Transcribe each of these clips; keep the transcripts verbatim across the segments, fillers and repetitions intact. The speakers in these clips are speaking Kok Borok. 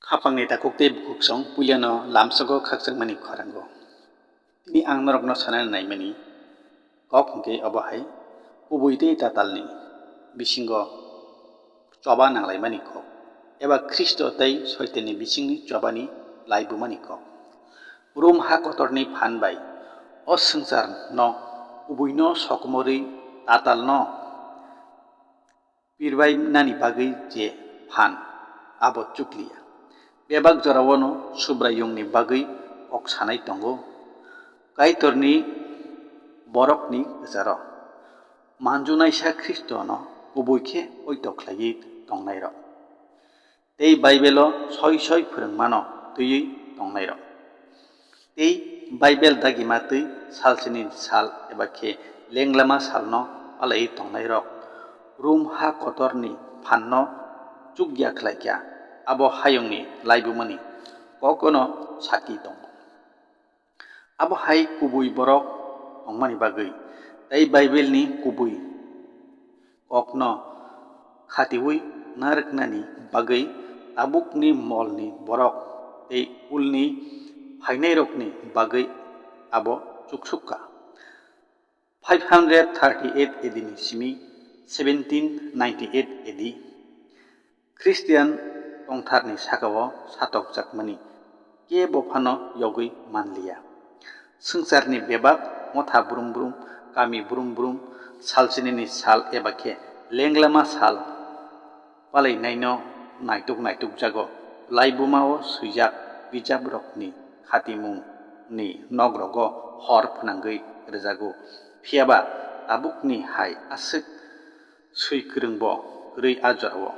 Khapangni takhuk tei bukhuksong puilano lamsogo khakchangmani khorang o. Tini ang norokno sanani naimani kok hwnkhe obo hai kubui tei tatalni bisingo choba nanglaimani kok, eba Khristo tei Soitanni bisingni chobani laibumani kok. Rom ha kotorni phan bai o swngcharno kubuino sokomorwi tatalno pirbainani bagwi je phan, abo chukliya. Bebak jorao'-no Subraiyungni bagwi kok sanai tongo, Kaitorni borokni kwcharo manjunaisa Khristono kubui khe poito khlaiwi tongnairok tei Baibelo soi soi phwrwngmano twiwi tongnairok. Tei Baibel dagima twi salsini sal eba khe lenglama salno palaiwi tongnairok Rom ha kotorni phanno chukya khlaikha, abo hayungni laibumani kokono sakki tongo. Abo hai kubui borok tongmani bagwi tei Baibelni kubui kokno khatiui narwknani bagwi tabukni molni borok tei ulni phainairokni bagwi abo chuksukha. Five hundred thirty-eight A D ni simi seventeen ninety-eight A D, Khristian tongtharni sakao satokjakmani kebo phano yogwi manliya. Swngcharni bebak motha brum brum, kami brum brum, salsinini sal eba khe lenglama sal palainaino naituk naitukjago. Laibumao swijak bijabrokni khatimungni nogrogo hor phnangwi rwjago. Phiyaba tabukni hai aswk swi kwrwngbo kwrwi a jorao,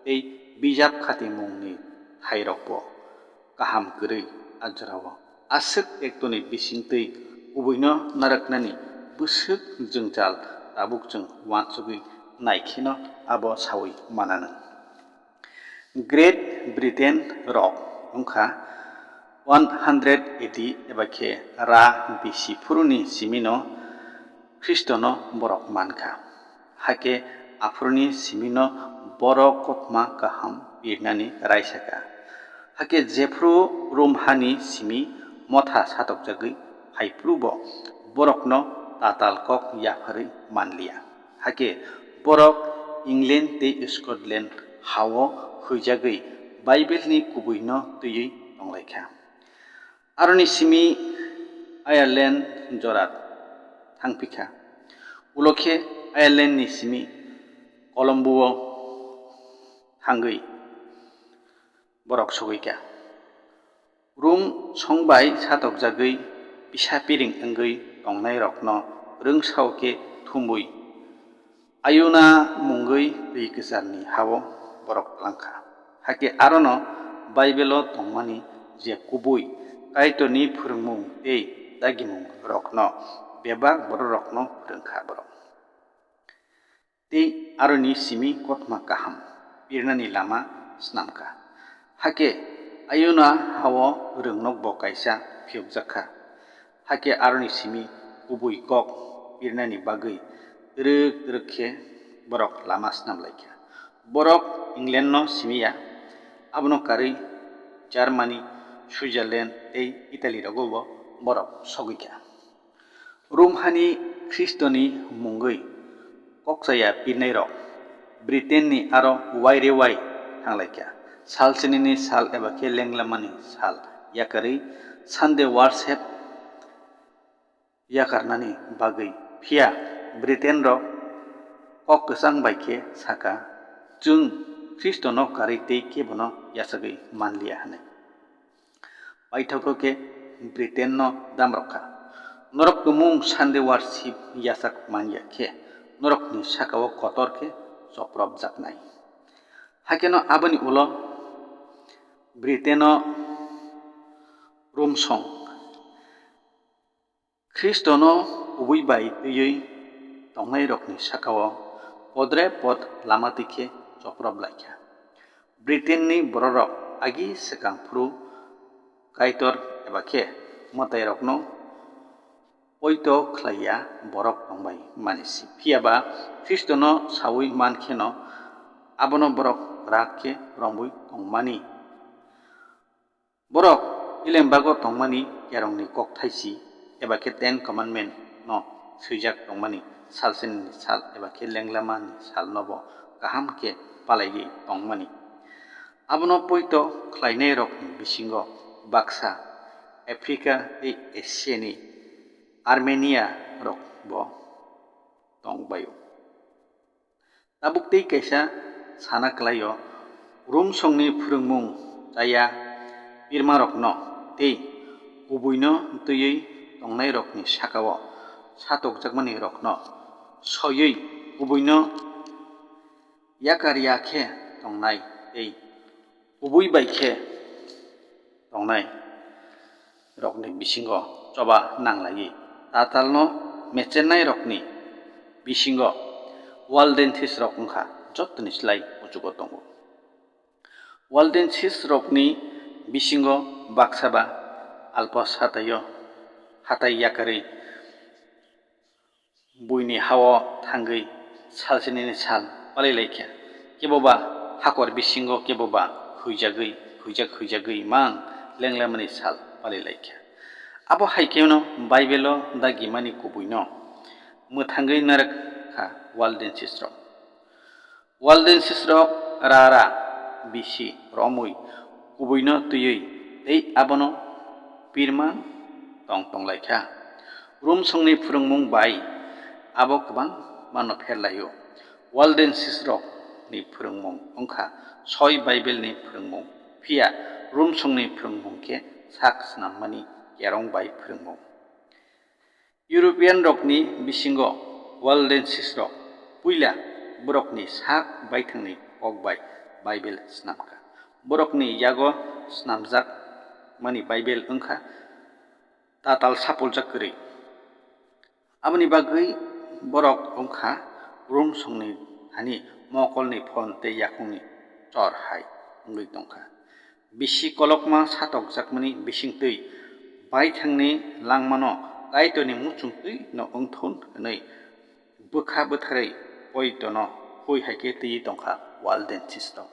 tei bijap khatimungni thairokbo kaham kwrwi a jorao. Aswk tektoni bisingtwi kubuino narwknani bwswk jwngjal tabuk chwng uansugwi naikheno abo saui mananw. Great Britain rok wngkha one hundred A D eba khe Ra B C phuruni simino Khristono borok mankha. Hakhe aphuruni simino borok kothoma kaham pirnani raisakha. Hakhe jephru Rom hani simi motha satokjagwi phaiphrubo borokno tatal kok yapharwi manliya. Hakhe borok England tei Scotland hao huijagwi Baibelni kubuino twiwi tonglaikha. Aroni simi Ireland jora thangphikha. Ulo khe Irelandni simi Colombo-o thangwi borok sogwikha. Rum song bai satokjagwi pisa piring wngwi tongnairokno rwngsao khe thumwi Ayuna mungwi twi kwcharni hao borok twlangkha. Hakhe arono Baibelo tongmani je kubui Kaitorni phwrwngmung tei dagimungrokno bebak bororokno phwrwngkha borok. Tei aroni simi kothoma kaham pirnani lama snamkha. Hakhe Ayuna hao rwngnokbo kaisa phiyokjakkha. Hakhe aroni simi kubui kok pirnani bagwi twrwk twrwk khe borok lama snamlaikha. Borok Englandno simiya, abono karwi Germany, Switzerland tei Italyrogobo borok sogwikha. Rum hani Khristoni mungwi kokchaya pirnairok Britainni aro wairewai thanglaikha. Salsinini sal eba khe lenglamani sal yakarwi Sunday worship yakarnani bagwi. Phiya Britainrok kok kwchang bai khe sakha, "Chwng Khristono karwi tei kebono yachagwi manliya," hwnwi. Paithakgo khe Britainno damrokha, "Norok tumung Sunday worship yachak manya khe norokni sakao kotor khe chopropjaknai." Hakheno aboni ulo Britaino Rum song Khristono kubui bai twiwi tongnairokni sakao podre pod lama twi khe choprop lai kha. Britainni bororok agi swkang phuru Kaitor eba khe mwtairokno poito khlai ya borok tong bai mani si. Phiya ba Khristono saui man kheno abono borok kwrak khe romwi tongmani Borok Elembago tongmani kerongni kokthaisi eba khe Ten Commandment no swijak tongmani salsinini sal eba khe Lenglamani salnobo kaham khe palaiwi tongmani. Abono poito khlainairokni bisingo baksa Africa tei Asiani Armenia rokbo tongbaio. Tabuk tei kaisa sana kwlaio, Rum songni phwrwngmung chaya pirmarokno tei kubuino twiwi tongnairokni sakao satokjakmani rokno soiwi kubuino yakar ya khe tongnai tei kubui bai khe tongnai rokni bisingo choba nanglaiwi tatalno mechennairokni bisingo Waldensis rok wngkha jotoni slai kuchugo tongo. Waldensis rokni bisingo baksa ba Alpos hataio hatai yakarwi buini hao thangwi salsinini sal palwi laikha, keboba hakor bisingo keboba huijagwi, huijak huijagwi mang lenglamani sal palwi laikha. Abo hai kheno Baibelo dagimani kubuino mwthangwi narwk kha Waldensis rok. Waldensis rok ra ra bisi romwi kubuino twiwi tei abono pirma tong tonglaikha. Rum songni phwrwngmung bai abo kwbangmano pherlaio. Waldensis rokni phwrwngmung wngkha soi Baibelni phwrwngmung, phiya Rum songni phwrwngmung khe sak snammani kerong bai phwrwngmung. European rokni bisingo Waldensis rok puila borokni sak baithangni kok bai Baibel snamkha. Borokni yago snamjakmani Baibel wngkha tatal sapuljak kwrwi. Aboni bagwi borok wngkha Rum songni hani mokolni phon tei yakhungni chor hai wngwi tongkha. Bisi kolokma satokjakmani bisingtwi baithangni langmano Kaitorni muchungtwi no wngthun hwnwi bwkha bwtharwi poitono hui hai khe twiwi tongkha Waldensis rok.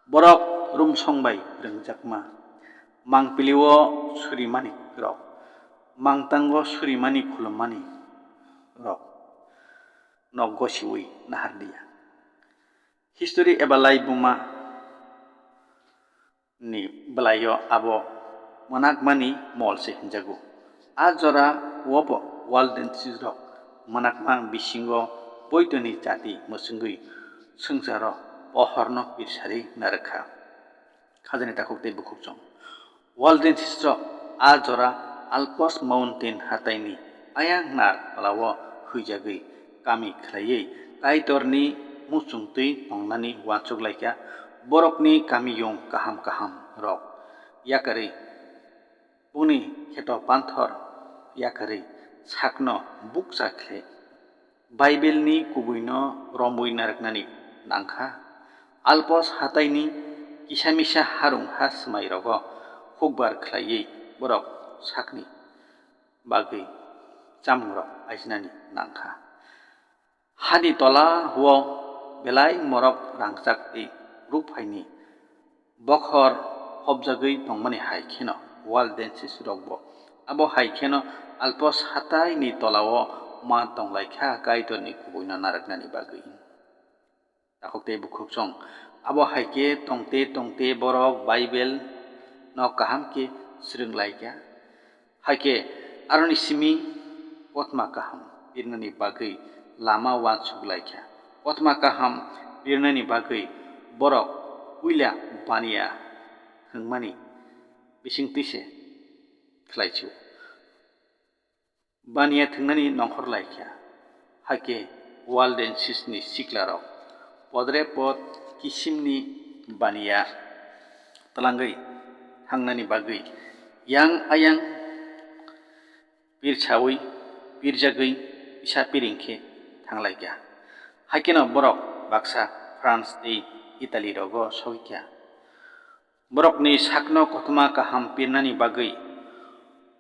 Borok Rum song bai rwngjakma, mangpilio surimani rok, mangtango surimani khulummani rok no gosiwi naharliya. History eba laibuma ni bwlaio abo mwnakmani mol se hinjago. A jora o bo Waldensis rok mwnakma bisingo poitoni jati mwswngwi swngcharo pohorno pirsari narwkha. Khajani takhuk tei bukhukchwng. Waldensis rok a jora Alpos Mountain hataini ayang nar palao huijagwi kami khlaiwi Kaitorni muchungtwi tongnani uansuk laikha. Borokni kamiyung kaham kaham rok yakarwi bongni kheto panthor yakarwi sakno bukcha khle Baibelni kubuino romwi narwknani nangkha. Alpos hataini kisa misa harung ha swmairogo hukbar khlaiwi borok sakni bagwi chamungrok aijinani nangkha. Hani tola o belai morok rangchak tei rukphaini bokhor hopjagwi tongmani hai kheno Waldensis rokbo abo hai kheno Alpos hataini tolao ma tonglaikha Kaitorni kubuino narwknani bagwi. Takhuk tei bukhukchwng. Abo hai khe tongte tongte borok Baibel no kaham khe swrwng lai kha. Hai khe aroni simi kothoma kaham pirnani bagwi lama uansuk lai kha. Kothoma kaham pirnani bagwi borok puila baniya thwngmani bisingtwi se khlai si-o. Baniya thwngnani nongkhor lai kha. Hakhe Waldensis ni sikla rok podre pod kisimni baniya twlangwi thangnani bagwi yang ayang pirchawi pirjagwi pisa piring khe thang lai kha. Haikhe no borok baksa France tei Italy rogo sogwi kha. Borokni sakno kothoma kaham pirnani bagwi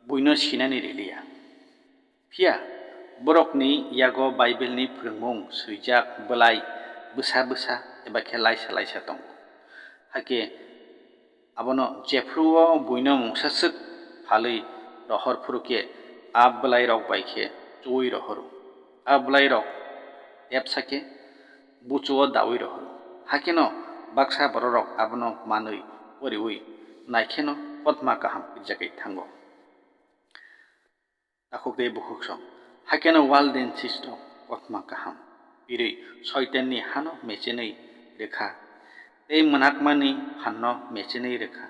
buino sinani riliya. Phiya borokni yago Baibelni phrwngmung swijak bwlai bwsa bwsa eba khe laisa laisa tongo. Hakhe Abono jephru-o buino mungsa swk phalwi rohor phuru khe a bwlairok bai khe chuwi rohoro. A bwlairok tepsa khe buchu-o daui rohoro. Hakheno baksa bororok abono manwi poriui naikheno kothoma kaham pirjagwi thango. Takhuk tei bukhuk song. Hakheno wal dentist rok kothoma kaham pirwi soitanni hano mechenwi rwkha tei mwnakmani phanno mechenwi rwkha.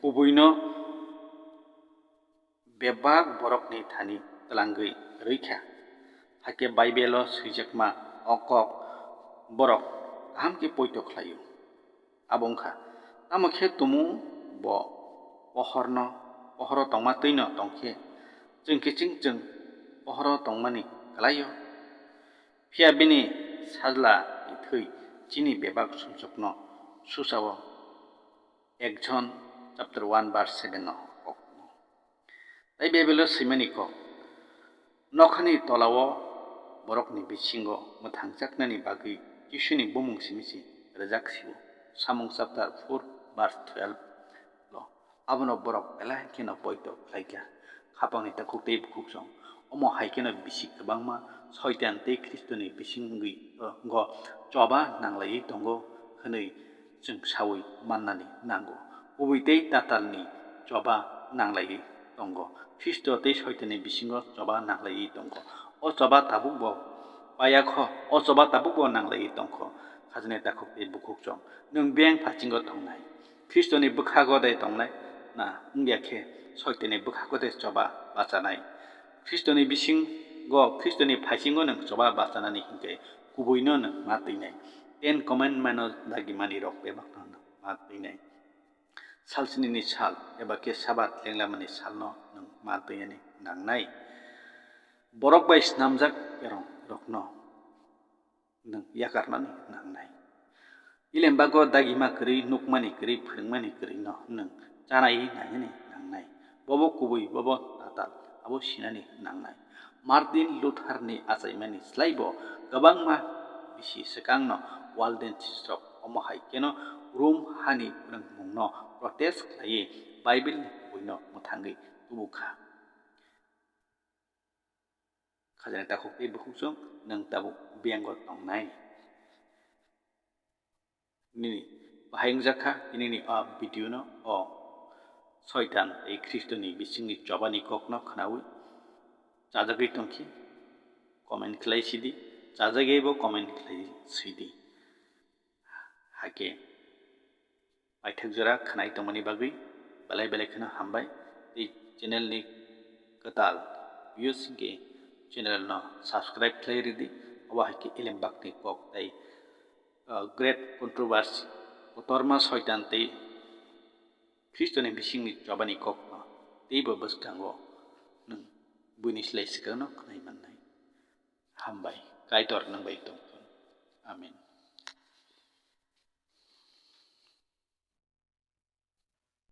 Kubuino bebak borokni thani twlangwi rwikha. Hakhe Bible-o swijakma o kok borok kaham khe poito khlaio. Abo wngkha, tamo khe tumung bo pohorno, pohoro tongma twino tongkhe, chwng khe chwng chwng pohoro tongmani kwlaio. Phiya bini sajla ni thwi chini bebak sumsokno susa-o. Ek John chapter one verse seven no kok. Tei Bible-o swimani kok, nokhani tolao borokni bisingo mwthangjaknani bagwi Jisuni bumung simi se rwjak sio. Samung chapter four verse twelve lo. Abono borok belai kheno poito khlaikha. Khapangni takhuk tei bukhuk song. Omo hai kheno bisi kwbangma Soitan tei Khristoni bisingwi, o, go choba nanglaiwi tongo hwnwi chwng saui mannani nango. Kubui tei tatalni choba nanglaiwi tongo. Khristo tei Soitanni bisingo choba nanglaiwi tongo. O choba tabukbo payakho, o choba tabukbo nanglaiwi tongkho. Khajani takhuk tei bukhuk chong. Nwng biyang phasingo tongnai. Khristoni bwkhago de tongnai na wngya khe Soitanni bwkhago de choba bachanai. Khristoni bisingo, Khristoni phaisingo nwng choba bachanani hinkhe kubuino nwng ma twinai. Ten Commandment-o dagimani rok bebakno nwng ma twinai. Salsinini sal eba khe Sabat lenglamani salno nwng ma twinani nangnai. Borok bai snamjak kerong rokno nwng yakarnani nangnai. Ilembago dagima kwrwi, nukmani kwrwi, phwrwngmani kwrwino nwng chanai nainani nangnai. Bobo kubui, bobo tatal, abo sinani nangnai. Martin Lutherni achaimani slaibo kwbangma bisi swkangno Waldensistrok omo hai kheno Rom hani phwrwngmungno protest khlaiwi Bible-ni kubuino mwthangwi tubukha. Khajani takhuk tei bukhuk chwng nwng tabuk biyango tongnai. Nini bahai wngjakha, nini a video no o Soitan tei Khristoni bisingni chobani kokno khnaui chajagwi tongkhe comment khlai sidi, chajagwibo comment khlai sidi. Hakhe paithak jora khnai tongmani bagwi belai belai kheno hambai. Tei channel ni kwtal views hinkhe channel no subscribe khlai ridi. Obo hai khe Elembakni kok tei, uh, great controversy, kotorma Soitan tei Khristoni bisingni chobani kokno teibo bwskango nwng buini slai swkangno khnai mannai. Hambai, Kaitor nwng bai tongthun. Amen.